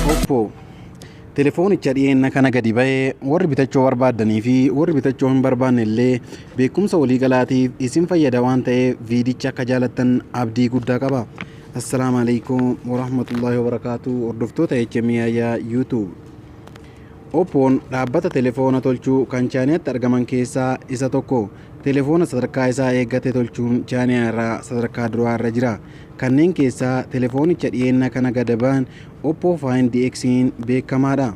Oppo telefoonicha dhiyeenna kana gadi ba'ee warri bitachuu barbaaddanii fi warri bitachuu hin barbaanne illee beekumsa waliigalaatiif isin fayyada waan ta'eef viidicha akka jaalattan abdii guddaa qaba. Assalaamu alaikum warahmatullahi wabarakaatu, hordoftoota HMI YouTube. Oppoon dhaabbata telefoona tolchuu kan Chaayinaatti argaman keessaa isa tokko. Telefoona sadarkaa isaa eeggate tolchuun Chaayinaa irraa sadarkaa duraa irra jira. Kanneen keessaa telefoonicha dhiyeenna kana gad ba'an Oppo Find X'n beekamaadha.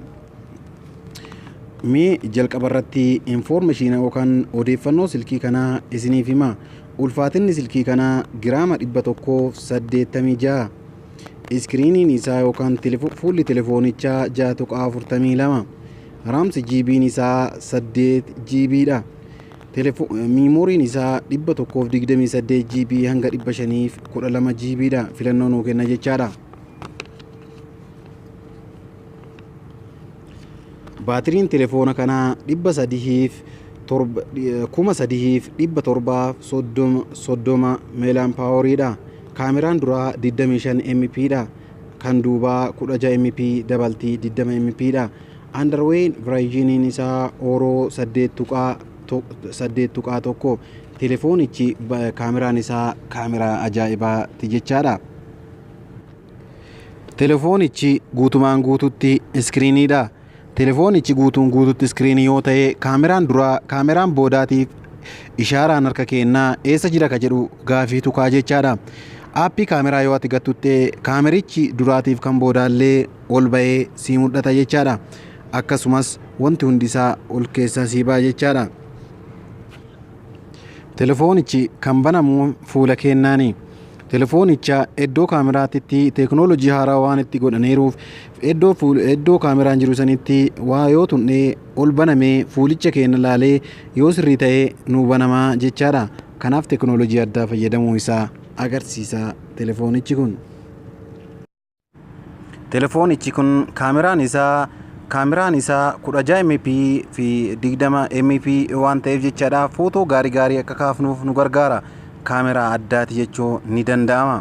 Mee jalqaba irratti information yookaan odeeffannoo silkii kanaa isiniif hima. Ulfaatinni silkii kanaa giraama 186. Iskiriiniin isaa yookaan fuulli telefoonichaa 6.42. RAM GB'n isaa 8 GB dha. Miimooriin isaa 128 GB hanga 512 GB dha. Filannoo nuu kenna jechaadha. Baatiriin telefoona kanaa 3730 milliamp houriidha. Kaameraan duraa 25 MP dha. Kan duubaa 16 MP dabaltii 20 MP dha. Android versioniin isaa Oreo 8.1. Telefoonichi kaameraan isaa kaameraa ajaa'ibaati jechaadha. Telefoonichi guutumaan guututti iskiriiniidha. Telefoonichi guutuun guututti iskiriinii yoo ta'e, kaameraan duraa, kaameraan boodaatiif ishaaraan harka kennaa eessa jira ka jedhu gaafiitu kaa jechaadha. Aappii kaameraa yoo ati gattutte, kaamerichi duraatiif kan boodaallee ol ba'ee sii mul'ata jechaadha. Akkasumas wanti hundi isaa ol keessaa sii ba'a jechaadha. Telefoonichi kan banamu fuula kennaani. Telefoonicha iddoo kaameraatitti teeknooloojii haaraa waan itti godhaniiruuf, iddoo kaameraan jiru sanitti waa yoo tunnee ol banamee fuulicha keenya laalee yoo sirrii ta'e nuu banamaa jechaadha. Kanaaf teeknooloojii addaa fayyadamuu isaa agarsiisa telefoonichi kun. Telefoonichi kun kaameraan isaa 16 MP fi 20 MP waan ta'eef jechaadha, footoo gaarii gaarii akka kaafnuuf nu gargaara. Kaameraa addaati jechuu ni danda'ama.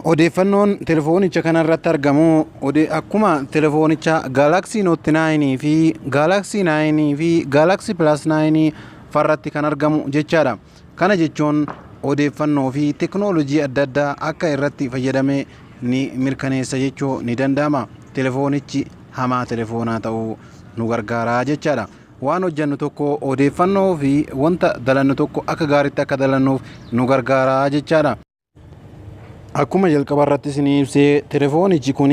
Odeeffannoon telefoonicha kanarratti argamu akkuma telefoonicha Galaxy Note 9 fi Galaxy 9 fi Galaxy Plus 9 farratti kan argamu jechaadha. Kana jechuun odeeffannoo fi teknoolojii adda addaa akka irratti fayyadame ni mirkaneessa jechuu ni danda'ama. Telefoonichi hamaa telefoonaa ta'uu nu gargaara jechaadha. Waan hojjennu tokko, odeeffannoo fi wanta dalannu tokko akka gaariitti akka dalannuuf nu gargaara jechaadha. Akkuma jalqaba irratti isinii ibsee, telefoonichi kun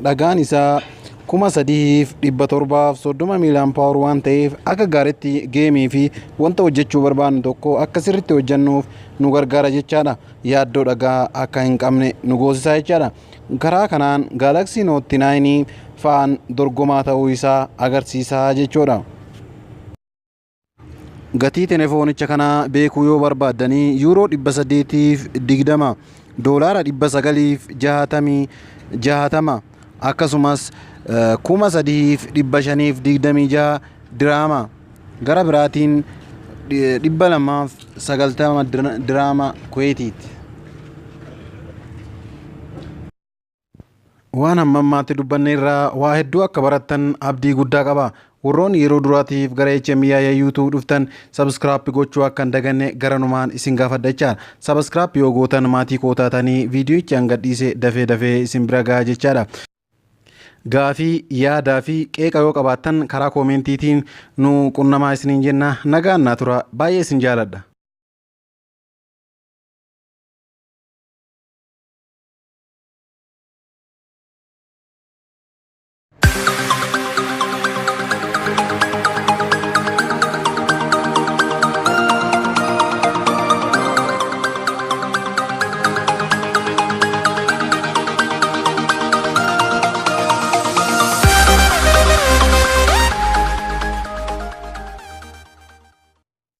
dhagaan isaa 3730 milliamp hour waan ta'eef, akka gaariitti geemii fi wanta hojjechuu barbaannu tokko akka sirriitti hojjennuuf nu gargaara jechaadha. Yaaddoo dhagaa akka hin qabne nu goosisaa jechaadha. Karaa kanaan Galaxy Note 9 fa'aan dorgomaa ta'uu isaa agarsiisaa jechuudha. Gatii telefoonicha kanaa beekuu yoo barbaaddanii, yuuroo 820, doolaara 960, akkasumas 3526 diraama, gara biraatiin 290 diraama Kuweetiiti. Waan hamma ammaatti dubbanne irraa waa hedduu akka barattan abdii guddaa qaba. Warroonni yeroo duraatiif gara HMI YouTube dhuftan, subscribe gochuu akka hin daganne garanumaan isin gaafadha jechaadha. Subscribe yoo gootan maatii koo taatanii viidiyoichi hanga dhiise dafee dafee isin bira gaha jechaadha. Gaafii, yaadaa fi qeeqa yoo qabaattan karaa koomentiitiin nu qunnamaa isiniin jenna. Nagaan naa tura. Baay'ee isin jaaladha.